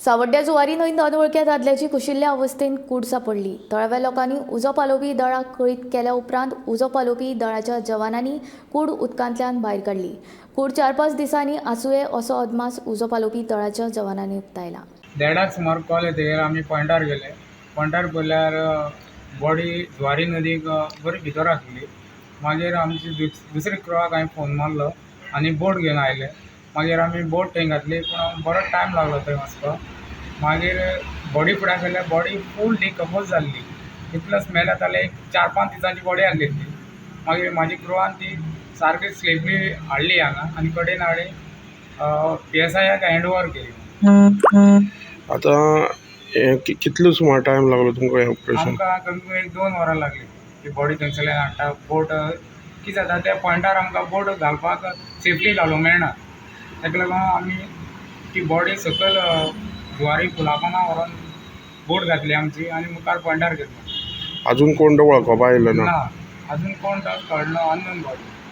सावड्ड्या जुवारी न्हंयत अनवळख्या दादल्याची कुशिल्ल्या अवस्थेंत कूड सांपडली. थळाव्या लोकांनी उजो पालोवपी दळाक कळीत केल्या उपरांत उजो पालोवपी दळाच्या जवानांनी कूड उदकांतल्यान भायर काडली. कूड 4-5 दिसांनी आसुये असो अदमास उजो पालोवपी दळाच्या जवानांनी उक्तायला. देडाक सुमार कॉल येतकीर आमी पॉयंटार गेले. पॉयंटार पळयल्यार बॉडी जुवारी नदीक बरी भितर आसली. मागीर आमची दुसरी क्रुवाक हांवें फोन मारलो आनी बोट घेवन आयले. मागीर आमी बोट थंय घातली, पूण बरो टायम लागलो थंय वचपाक. मागीर बॉडी फुडें गेल्यार बॉडी फूल डिकम्पोज जाल्ली. इतलो स्मेल येताले, एक 4-5 दिसांची बॉडी आसली ती. मागीर म्हाजी क्रुवान ती सारकी सेफली हाडली हांगा आनी कडेन हाडली, पी एस आयाक हँड ओवर केली. आतां हें कितलो सुमार टायम लागलो तुमकां हें ऑपरेशन? आमकां कमी कमी एक 2 वरां लागली ती बॉडी थंयसरल्यान हाडटा. बोट कितें जाता, त्या पॉयंटार आमकां बोट घालपाक सेफली घालूंक मेळना. ताका लागून आमी ती बॉडी सकयल जुवारी पुला पोंदा व्हरोन बोट घातली आमची आनी मुखार पॉयंटार गेली. अजून कोण तो वळखपा आयलो ना? ना, अजून कोण तो कळना, अननोन बॉडी.